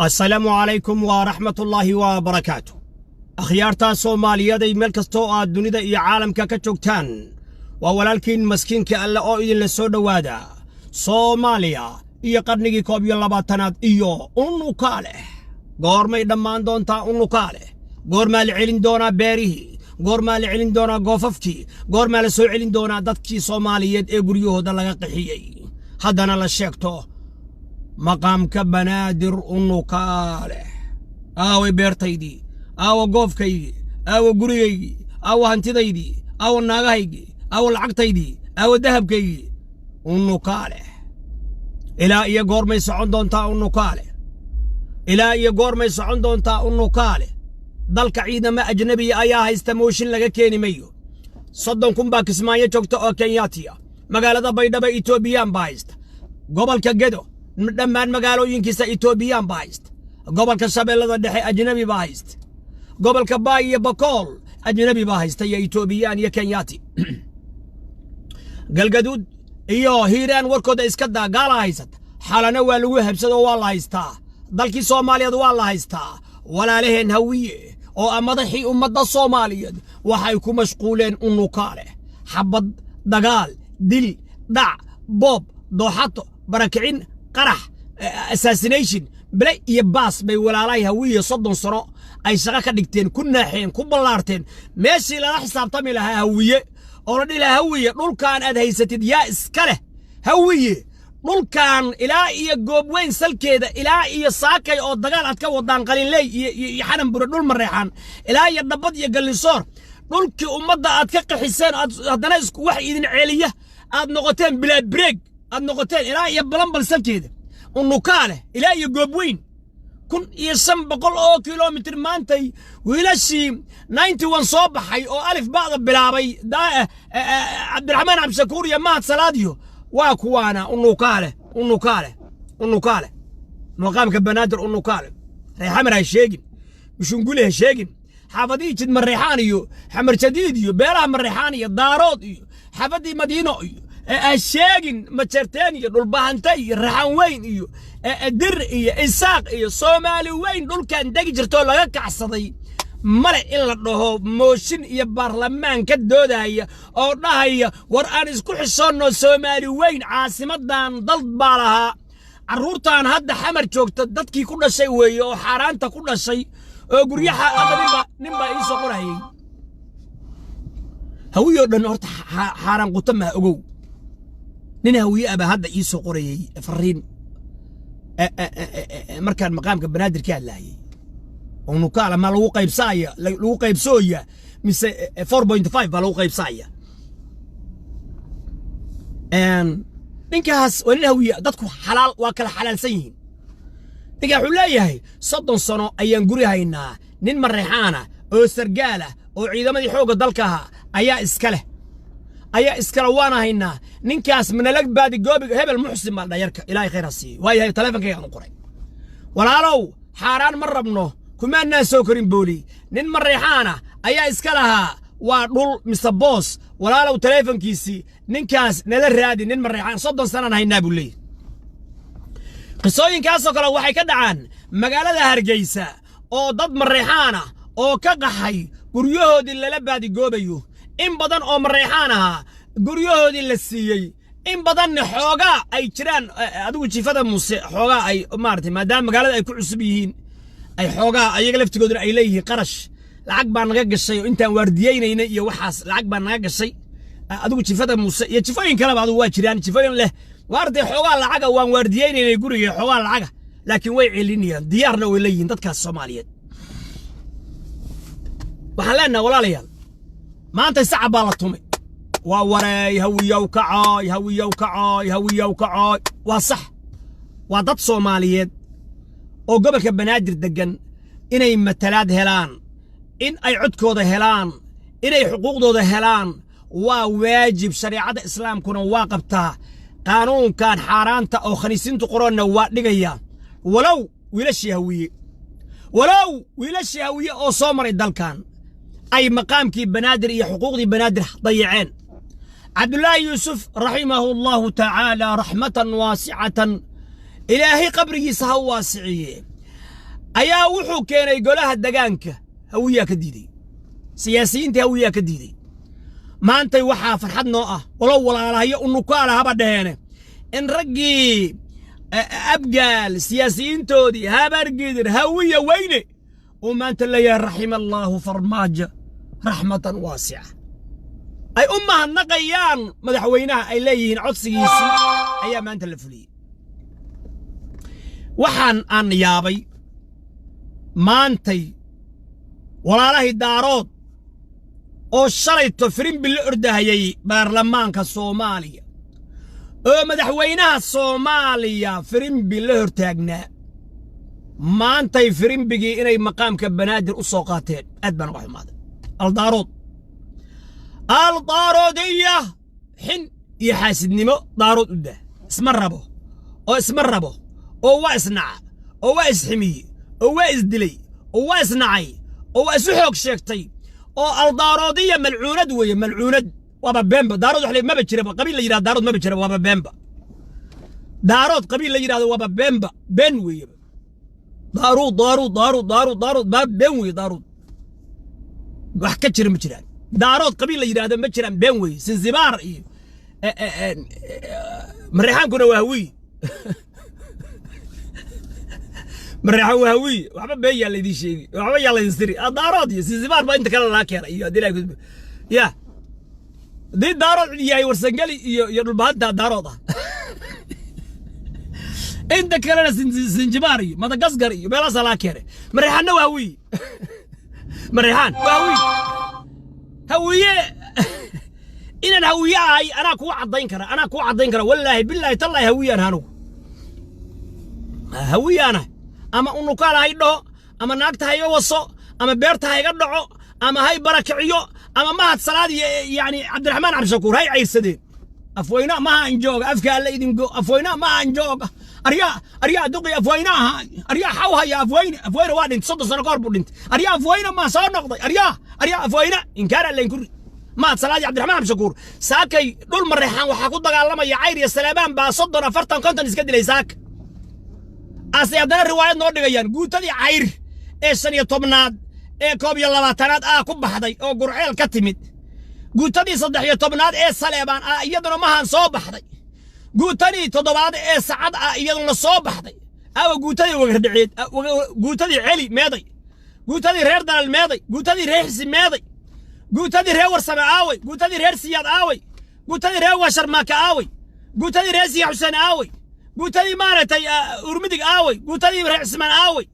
Asalaamu calaykum waraxmatullaahi wabarakaatu. Akhyaartaa Soomaaliyeeday, meel kastoo aad dunida iyo caalamka ka joogtaan, waa walaalkiin maskiinka Alle oo idinla soo dhowaada. Soomaaliya iyo qarnigii 21aad iyo unukaa leh, goormay dhammaan doontaa unukaa leh? Goormaa la celin doonaa beerihii? Goormaa la celin doonaa goofafkii? Goormaa la soo celin doonaa dadkii Soomaaliyeed ee guryahooda laga qixiyey, haddana la sheegto maqaamka Banaadir unukaa leh? Aaway beertaydii? Aawa goofkaygii? Aawa gurigaygii? Aawa hantidaydii? Aawa naagahaygii? Aawa lacagtaydii? Aawa dahabkaygii? Unukaa leh. Ilaa iyo goormay socon doontaa unukaa leh? Ilaa iyo goormay socon doontaa unukaa leh? Dalka ciidamo ajnabiya ayaa haysta, mooshin laga keeni mayo. 30,000 baa Kismaayo joogta oo Kenyaatiya. Magaalada Baydhaba Etoobiyaan baa haysta. Gobolka Gedo dhammaan magaalooyinkiisa Etoobiyaan baa haysta. Gobolka Shabeellada Dhexe ajnabi baa haysta. Gobolka Baay iyo Bakool ajnabi baa haysta, iyo Etoobiyaan iyo Kenyaati. Galgaduud iyo Hiiraan warkooda iska daa, gaala haysata. Xalana waa lagu habsado, waa la haystaa. Dalkii Soomaaliyeed waa la haystaa. Walaalaheen Hawiye oo ah madaxii ummadda Soomaaliyeed waxay ku mashquuleen unukaa leh, xabad, dagaal, dil, dhac, boob, dooxato, barakicin, qarax, assassination, bele iyo baas bay walaalahay Hawiye 30 sano ay shaqo ka dhigteen, ku naaxeen, ku ballaarteen. Meeshii lala xisaabtami lahaa Hawiye oo la dhihi lahaa, "Hawiye, dhulkan aad haysatid yaa iska leh? Hawiye, dhulkan ilaa iyo Goobweyn salkeeda, ilaa iyo Saakay oo dagaal aad ka wadaan, Qalinley iyo Xananbure, dhul Mareexaan, ilaa iyo Dhabbad iyo Gallisoor, dhulkii ummadda aad ka qaxiseen, aad haddana isku wax idin celiya aad noqoteen, bilaa breeg aad noqoteen, ilaa iyo Balambal salkeeda, unukaa leh, ilaa iyo Goobweyn, 1500 oo kilomitir." Maantay wiilashii 91 soo baxay oo alif ba'da bilaabay, Cabdiraxmaan Cabdishakuur iyo Mahad Salaadiyo, waa kuwaana: unukaa leh, unukaa leh, unukaa leh, maqaamka Banaadir unukaa leh. Reexamar ha sheegin, Mushunguli ha sheegin, xaafadihii Jid Mareexaan iyo Xamar Jadiid iyo beelaha Mareexaan iyo Daarood iyo xaafadii Madiino iyo ha sheegin, Majerteen iyo Dhulbahante iyo Raxan Weyn iyo Dir iyo Isaaq iyo Soomaali weyn dhulkan degi jirtoo laga kacsaday male in la dhaho. Mooshin iyo baarlamaan ka doodaya oo dhahaya, "War aan isku xishoonno, Soomaali weyn, caasimadan dal baa lahaa." Carruurtan hadda Xamar joogta dadkii ku dhashay weeye oo xaaraanta ku dhashay oo guryaha hadda ninbaa ii soo qorayay. Hawiyoo dhan horta xaaraan quta maha, ogow. Nin Hawiye abaa hadda ii soo qorayay fariin markaan maqaamka Banaadir ka hadlaayay: unukaala ma lagu qaybsaaya, lagu qaybsooya, mise 4.5 baa lagu qaybsaaya? Ninkaas waa nin Hawiye. Dadku xalaal waa kala xalaalsan yihiin. Ninkaa wuxuu leeyahay, 30 sano ayaan guri haynaa, nin Mareexaana oo sargaala oo ciidamadii xoogga dalka ahaa ayaa iska leh, ayaa iskale, waana haynaa. Ninkaas manalag baadi goobiga. Hebel Muxsin baa dhayarka, Ilaahay khayr ha siiyo. Waayahay, taleefonkaygaan u qoray. Walaalow, xaaraan ma rabno. Kumaanaan soo korin booli. Nin Mareexaana ayaa iska lahaa. Waa dhul mise boos? Walaalow, taleefonkiisii ninkaas nala raadi. Nin Mareexaan 30 sanaan haynaa buu leeyahy. Qisooyinkaasoo kale waxay ka dhacaan magaalada Hargeysa, oo dad Mareexaan ah oo ka qaxay guryahoodii lala baadigoobayo. In badan oo Mareexaan ahaa guryahoodii la siiyey, in badanna xoogaa ay jiraan. Adigu jifada Muuse xoogaa ay maaragtay, maadaama magaalada ay ku cusub yihiin, ay xoogaa ayaga laftigooduna ay leeyihiin qarash, lacag baa naga gashay oo intaan waardiyeynayna iyo waxaas lacag baa naga gashay. Adigu jifada Muuse iyo jifooyin kaleba adigu waa jiraan jifooyin leh waartay xoogaa lacaga waan waardiyeynaynay guriga, xoogaa lacaga, laakiin way celinayaan, diyaarna way leeyihiin dadkaas Soomaaliyeed. Waxaan leenahay, walaalayaal, maanta sacab baa la tumay. Waa wareey! Hawiyow kacooy, Hawiyow kacooy, Hawiyow kacooy! Waa sax, waa dad Soomaaliyeed oo gobolka Banaadir deggan. Inay matalaad helaan, in ay codkooda helaan, inay xuquuqdooda helaan waa waajib. Shareecada Islaamkuna waa qabtaa, qaanuunkan xaaraanta oo khaniisiintu qoroonna waa dhigaya. Walow wiilashii Hawiye, walow wiilashii Hawiye oo soo maray dalkan ay maqaamkii Banaadir iyo xuquuqdii Banaadir dayaceen. Cabdullaahi Yuusuf, raximahu Allahu tacaala raxmatan waasicatan, Ilaahay qabrigiisa ha u waasiciye, ayaa wuxuu keenay golaha degaanka. Hawiyaa ka diiday, siyaasiyiintii Hawiyaa ka diiday. Maantay waxaa farxad noo ah, walow walaalahayo unukaala haba dhaheene, in raggii Abgaal, siyaasiyiintoodii Habargidir, Hawiya weyne uu maanta leeyahay "Raxima Allaahu Farmaajo raxmatan waasica", ay u mahadnaqayaan madaxweynaha, ay leeyihiin codsigiisii ayaa maanta la fuliyey. Waxaan aan yaabay maantay walaalahii Daarood oo shalayto firimbi la ordahayay baarlamaanka Soomaaliya oo madaxweynaha Soomaaliya firimbi la hortaagnaa, maantay firimbigii inay maqaamka Banaadir u soo qaateen. Aad baan uga xumaaday. Aldaarood, aldaaroodiya, xin iyo xaasidnimo Daarood u dah. Isma rabo oo isma rabo oo waa isnaca oo waa isximiye oo waa isdilay oo waa isnacay oo waa isu xoog sheegtay oo aldaaroodiya malcuunad weeye, malcuunad. Waaba beenba Daarood wax maba jiraba. Qabiil la yidhahdo Daarood maba jiraba, waaba beenba. Daarood qabiil la yidhahdo waaba beenba, been weeye. Daaruud, Daaruud, Daaruud, Daaruud, Daaruud baa been weeye. Daaruud wax ka jira ma jiraan. Daarood qabiil la yidhahdo ma jiraan, been weeye. Sinzibaar iyo Mareexaankuna waa Hawiye, Mareexaan waa Hawiye. Waxba been yaa laydin sheegi, waxba yaa laydin siri. Daarood iyo Sinzibaar baa inta kale laga keenay. Iyo haddii ya haddii Daarood yahay, Warsangeli iyo Dhulbahanta Daarood ah, inta kalena Sinjibaar iyo Madagaskar iyo meelaasaa laga keenay. Mareexaanna waa Hawiye, Mareexaan waa Hawiye. Hawiye inaan Hawiye ahay anaa kuu caddayn kara, anaa kuu caddayn kara. Wallaahi, billaahi, tallaahi, Hawiyaan anugu, Hawiyaanahay. Ama unukaal hay dhaho, ama naagta hayga waso, ama beerta hayga dhaco, ama hay barakiciyo, ama Mahad Salaad iyo yani Cabdiraxmaan Cabdishakuur hay cayrsadeen. Afweyna maha anjooga, afka alla idingo. Afweyna maha anjooga. Aryaa, aryaa, duqi Afweyne ahaa, aryaa, xaw haya Afweyne? Afweyne waa dhintay, 30 sano ka hor buu dhintay. Aryaa, Afweyne maa soo noqday? Aryaa, aryaa, Afweyne inkaar alla inkuri. Mahad Salaad iyo Cabdiraxmaan Cabdishakuur saakay dhul Mareexaan waxaa ku dagaalamaya Cayr iyo Saleebaan baa 30, 40, 50 iska dilay saaka. Ase haddana riwaayad noo dhigayaan. Guutadii Cayr ee 15aad ee 21aad ah ku baxday oo Gurceel ka timid, guutadii 13aad ee Saleebaan ah iyaduna mahan soo baxday, guutadii toddobaad ee Sacad ah iyaduna soo baxday. Awa guutadii Wagardhaceed? Guutadii Celi meeday? Guutadii reer Dalal meeday? Guutadii reer Xisi meeday? Guutadii reer Warsame aaway? Guutadii reer Siyaad aaway? Guutadii reer Washarmaaka aaway? Guutadii reer Siya Xuseen aaway? Guutadii maaragtay Urmidig aaway? Guutadii reer Cismaan aaway?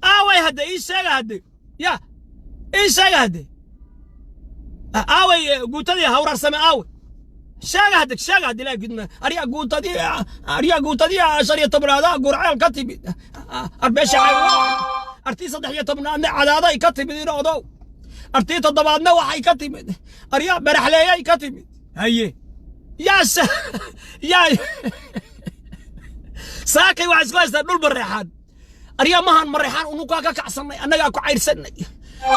Aaway hadde, ii sheega hadde, ya ii sheega hadde, aaway guutadii Hawrarsame aaway? Sheega hadde, sheega hadde. Ilaahi, aryaa guutadii, aryaa guutadii 15aada Gurceel ka timid, arbeesha artii 13aadna Cadaaday ka timid inodow, artii toddobaadna waxay ka timid, aryaa, Baraxleeyay ka timid. Haye, yaa yaa saakay waxay isku haystaa dhul Mareexaan. Aryaamahan Mareexaan unukaa ka kacsannay, annagaa ku cayrsannay.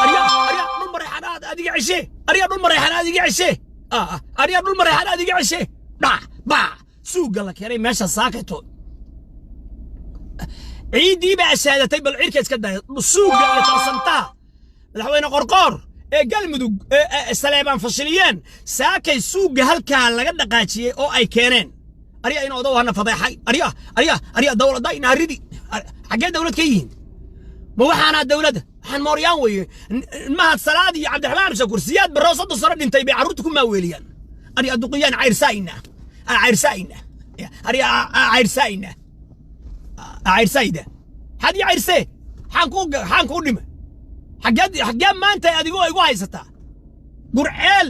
Arya, arya, dhul Mareexaan aad adiga ceshee. Arya, dhul Mareexaan aad iga ceshee. Arya, dhul Mareexaan aad iga ceshee. Dhac bac suuga la keenay meesha saakato, ciiddii baa ashaadatay. Bal cirka iska daya suuga iyo tarsantaha madaxweyne Qorqoor ee Galmudug ee Saleebaan fashiliyeen. Saakay suuga halkaa laga dhaqaajiyey oo ay keeneen. Arya, in odow hana fadeexay. Arya, arya, arya, dowladda ina ridi. Xaggee dowlad ka yihiin? Ma waxaanaa dowladda? Waxaan mooryaan weeye. Mahad Salaad iyo Cabdiraxmaan Shakuur, Siyaad Barro 30 sano dhintay bay carruurta ku maaweeliyaan. Arya, duqiyaan cayrsaayna, cayrsaayna. Arya, cayrsaayna, cayrsayda. Xad ii cayrsee? Xaan kuu dhima? Xaggee maanta adigoo igu haysataa? Gurceel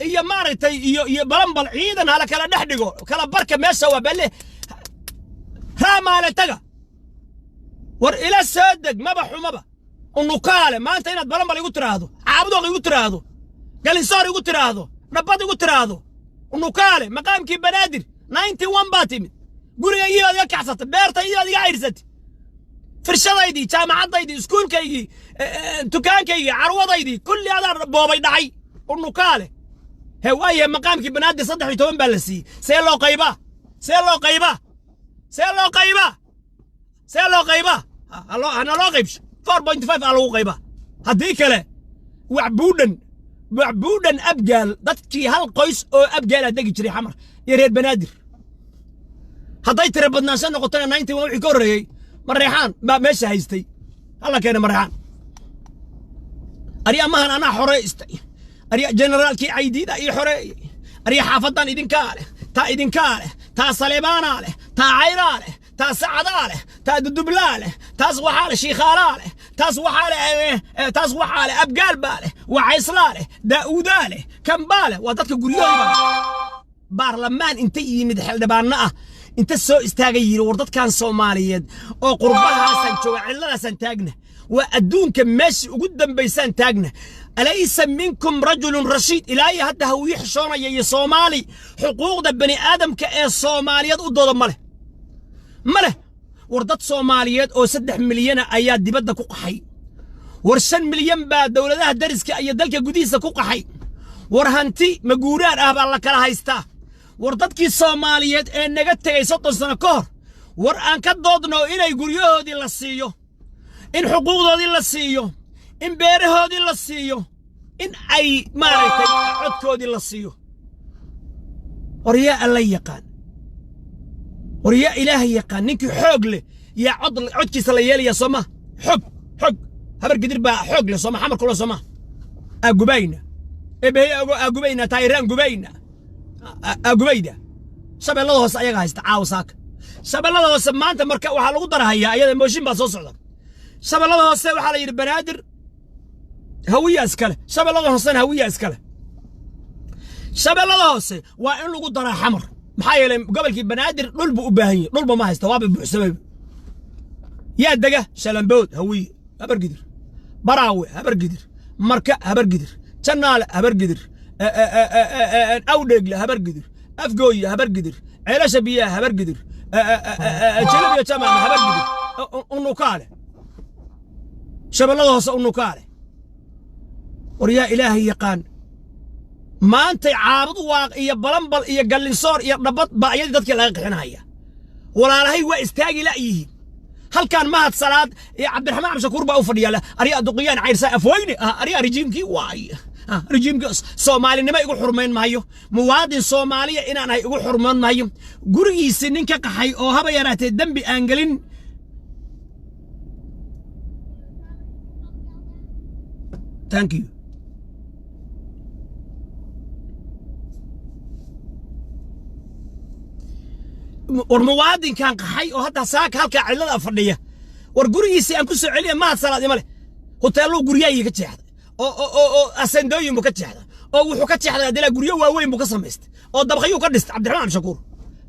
iyo maaragtay iyo Balanbal ciidan hala kala dhex dhigo. Kala barka meesha waa balle Raamaale taga. War ila soo deg, maba xumaba unukaale. Maanta inaad Balanbal igu tiraahdo, Caabudoq igu tiraahdo, Galinsoor igu tiraahdo, Dhabbad igu tiraahdo, unukaale. Maqaamkii Banaadir 91 baa timid. Gurigaygii baad iga kacsatay, beertaydii baad iga cayrsatay, firshadaydii, jaamacaddaydii, iskuulkaygii, dukaankaygii, carwadaydii, kulli adaa boobay dhacay. Unukaale he waayahe. Maqaamkii Banaadir 13 baa la siiyey. See loo qaybaa? See loo qaybaa? See loo qaybaa? See loo qaybaa? Hana loo qaybsho. 4.5 aa lagu qaybaa. Haddii kale Wacbuudhan, Wacbuudhan, Abgaal, dadkii hal qoys oo Abgaalaa degi jiray Xamar iyo reer Banaadir. Hadday tira badnaansho noqotona, 91 wixii ka horreeyey Mareexaan baa meesha haystay. Hala keena Mareexaan. Aryamahan anaa xoreystay. Arya, generaalkii Caydiida ii xoreeyey. Arya, xaafadan idinkaa leh, taa idinkaa leh, taa Saleebaanaa leh, taa Cayraa leh, taa Sacdaa leh, taa Dudublaa leh, taas waxaa leh Shiikhaalaa leh, taas waxaa leh, taas waxaa leh Abgaal baa leh, Wacayslaa leh, Daa'uudaa leh, Kambaa leh. Waa dadka guryahooda baarlamaan inta yimid, xildhibaano ah inta soo istaagay yidhi: "War dadkan Soomaaliyeed oo qurbahaasaan jooga, cilladaasaan taagna, waa adduunka meeshii ugu dambaysaan taagna. Alaysa minkum rajulun rashiid?" Ilaahay hadda Hawiye xishoonaya iyo Soomaali xuquuqda bani aadamka ee Soomaaliyeed u dooda ma leh, ma leh. War dad Soomaaliyeed oo 3 milyana ayaa dibadda ku qaxay. War 5 milyan baa dowladaha dariska iyo dalka gudihiisa ku qaxay. War hanti maguuraan ah baa la kala haystaa. War dadkii Soomaaliyeed ee naga tegey 30 sano ka hor, war aan ka doodno inay guryahoodii la siiyo, in xuquuqdoodii la siiyo, in beerahoodii la siiyo, in ay maaragtay codkoodii la siiyo. War yaa Alla yaqaan? War yaa Ilaahay yaqaan? Ninkii xoog leh yaa cod codkiisa la yeelaya, soo ma? Xog, xog Habar Gidir baa xoog leh, sooma? Xamar kula, sooma? Aagubayna ebehe, aagubayna, taayiraan gubayna, aagubayda. Shabeellada Hoose ayaga haysta caawa saaka. Shabeellada Hoose maanta marka waxaa lagu darahayaa, ayada mooshin baa soo socda. Shabeellada Hoose waxaa la yidhi Banaadir Hawiya iskale, Shabeellada Hoosena Hawiya iskale. Shabeellada Hoose waa in lagu daraa Xamar. Maxaa yeelay gobolkii Banaadir dhul buu u baahan yahay, dhulba ma haysta, waaba buuxsamay. Yaa dega Shalambood? Hawiye, Habargidir. Baraawe, Habargidir. Marka, Habargidir. Janaale, Habargidir. Awdheegle, Habargidir. Afgooye, Habargidir. Ceelasha Biyaha, Habargidir. Jalabiyo Jamaama, Habargidir. Unukaale Shabeellada Hoose unukaale. War yaa Ilaahay yaqaan? Maantay Caabud Waaq iyo Balanbal iyo Gallinsoor iyo Dhabbad baa iyadii dadkii laga qixinaya. Walaalahay waa istaagi la'yihiin. Halkaan Mahad Salaad iyo Cabdiraxmaan Cabdishakuur baa u fadhiya. Arya, duqiyaan cayrsa, afweyne. Arya, rejiimkii waay, rejiimkii. Soomaalinimo igu xurmayn maayo, muwaadin Soomaaliya inaan ahay igu xurmayn maayo. Gurigiisii nin ka qaxay oo haba yaraatee dembi aan gelin. Thank you. War muwaadinkan qaxay oo hadda saaka halkaa cidlada fadhiya, war gurigiisii aan ku soo celiya. Mahad Salaad ima leh. Hoteelluu guryahaygii ka jeexday oo asendooyin buu ka jeexday oo wuxuu ka jeexday adilaa guryo waaweyn buu ka samaystay oo dabaqyuu ka dhistay Cabdiraxmaan Cabdishakuur.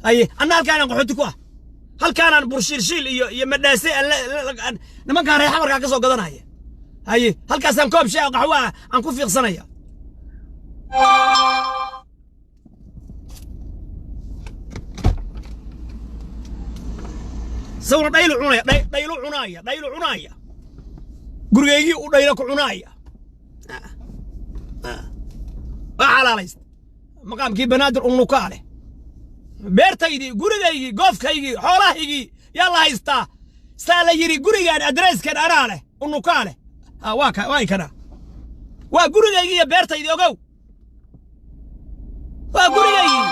Haye, anna halkaanaan qaxooti ku ah, halkaanaan burshiirshiil iyo madhaase nimankaan reexa markaa ka soo gadanaya. Haye, halkaasaan koob shay qaxwo ah aan ku fiiqsanaya. Isaguna dhaylu cunaya, dhaylu cunaaya, dhaylu cunaaya, gurigaygii u dhaylo ku cunaaya. Waa xalaalaysta maqaamkii Banaadir unukaa leh, beertaydii, gurigaygii, goofkaygii, xoolahaygii yaa la haystaa. Saa la yidhi gurigaan adreeskan anaa leh, unukaa leh. Waa ka, waa kana, waa gurigaygii iyo beertaydii. Ogow, waa gurigaygii.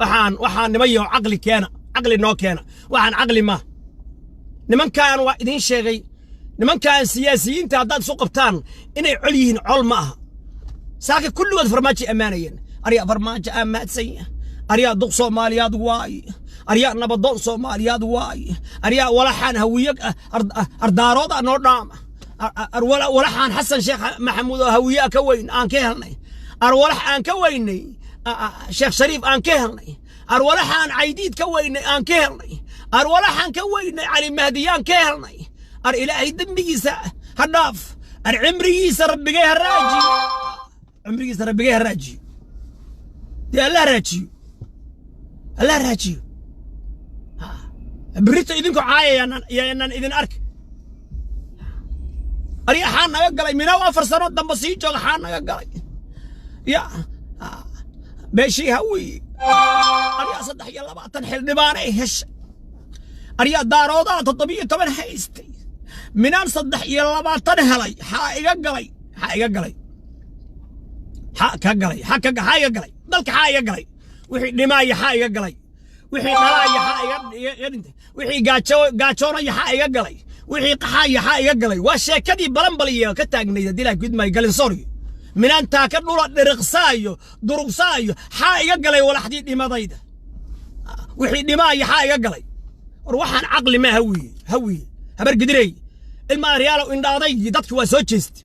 Waxaan nimayo caqli keena, caqli noo keena. Waxaan caqli ma nimankaan waa idiin sheegay. Nimankaan siyaasiyiinta haddaad isu qabtaan inay col yihiin, col ma aha. Saaka kulligood Farmaajo ammaanayeen. Aryaa Farmaajo amaadsanya, aryaa duq Soomaaliyaad waay, aryaa nabadoon Soomaaliyaad waay, aryaa walaxaan Hawiye ardaarood noo dhaama, walaxaan Xasan Sheekh Maxamuud oo Hawiye ka weyn aan ka helnay, arwalax aan ka weynay Sheekh Shariif aan ka helnay, arwalaxaan Caydiid ka weynay aan ka helnay, arwalaxaan ka weynay Cali Mahdiyaan ka helnay. Ar Ilaahay dembigiisa ha dhaaf, ar cimrigiisa Rabbigay ha raajiyo, cimrigiisa Rabbigay ha raajiyo. Dee Allah raajiyo, Allah raajiyo. Berrito idinku caayayaanan yaanaan idin arki. Arya xaa naga galay minaw 4 sano dambe sii jooga? Xaa naga galay ya beeshii Hawiye? Aryaa 23 xildhibaanay heshay, aryaa Daaroodaa 17 haystay, minaan 23 helay. Xaa iga galay? Xaa iga galay? Xaa ka galay? Xaa ka xaa iga galay dalka? Xaa iga galay wixii dhimaaya? Xaa iga galay wixii dhalaaya? Xaa iga dhintay wixii gaajoonaya? Xaa iga galay wixii qaxaaya? Xaa iga galay? Waa sheekadii balanbaliya ka taagnayd haddii Ilaah gudmaayo Galinsooriyo. Minaan taaka dhula dhiriqsaayo, durugsaayo, xaa iga galay walaxdii dhimadayda? Wixii dhimaaya xaa iga galay? War waxaan caqli ma. Hawiye, Hawiye, Habar Gidirey, ilma aryaalow, indhaadaygii dadki waa soo jeestay.